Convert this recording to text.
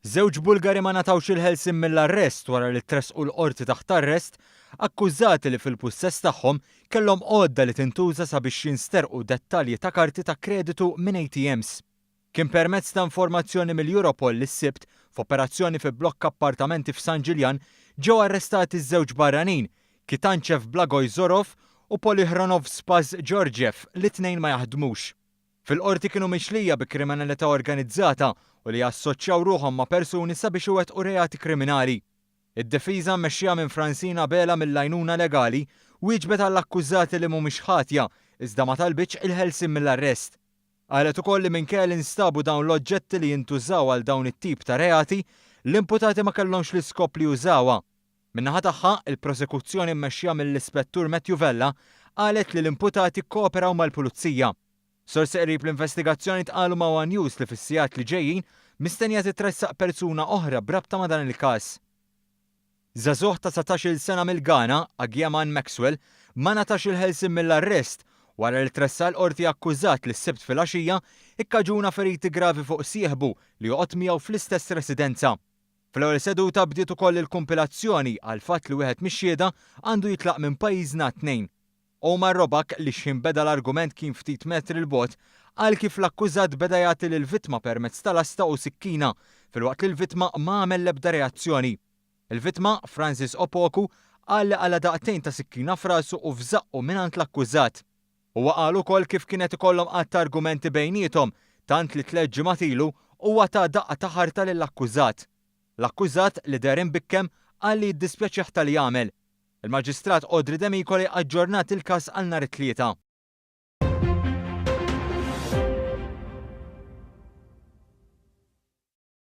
Żewġ Bulgari ma ngħatawx il-ħelsien mill-arrest wara li tressqu l-Qorti taħt arrest akkużati li fil-pussess tagħhom kellhom għodda li tintuża sabiex jinsterqu dettalji ta' karti ta' kreditu minn ATMs. Kien permezz ta' informazzjoni mill-Europol li s-Sibt, f'operazzjoni fi blokka appartamenti f'San Ġiljan, ġew arrestati ż-żewġ barranin, Kitanchev Blagoj Zorov u Polihronov Spas Georgiev li t-tnejn ma jaħdmux. Fil-Qorti kienu mixlija bi kriminalità organizzata u li assoċjaw ruħhom ma' persuni sabiex iwettqu reati kriminali. Id-difiża mmexxija minn Francine Abela mill-għajnuna legali wieġbet għall-akkużati li mhumiex ħatja iżda ma talbitx il-ħelsien mill-arrest. Qalet ukoll li minkejja li nstabu dawn l-oġġetti li jintużaw għal dawn it-tip ta' reati, l-imputati ma kellhomx l-iskop li jużawha. Min-naħa tagħha, il-prosekuzzjoni mmexxija mill-Ispettur Matthew Vella qalet li l-imputati kkooperaw mal-Pulizija. Sorsi qrib l-investigazzjoni tqalu ma' one News li fis-sigħat li ġejjin mistennija titressaq persuna oħra b'rabta ma' dan il-każ. Żagħżugħ ta' 19-il sena mill-Ghana, Agyeman Maxwell, ma ngħatax il-ħelsien mill-arrest wara li tressaq il-Qorti akkużat li s-Sibt filgħaxija kkaġuna feriti gravi fuq sieħbu li joqgħod miegħu fl-istess residenza. Fl-ewwel seduta bdiet ukoll il-kumpilazzjoni għall-fatt li wieħed mix-xhieda għandu jitlaq minn pajjiżna t-Tnejn. Omar Robak, li x'ħin beda l-argument kien ftit metri 'l bogħod, qal kif l-akkużat beda jagħti lill-vittma permezz ta' lasta u sikkina, filwaqt li l-vittma ma għamel l-ebda reazzjoni. Il-vittma, Francis Opoku, qal li qala' daqtejn ta' sikkina f'rasu u f'żaqqu mingħand l-akkużat. Huwa qal ukoll kif kien qed ikollhom għadd ta' argumenti bejniethom, tant li tlett ġimgħat ilu huwa ta daqqa ta' ħarta lill-akkużat. L-akkużat, li deher imbikkem, qal li jiddispjaċih ta' li għamel. Il-Maġistrat Audrey Demicoli aġġornat il-każ għal nhar it-Tlieta.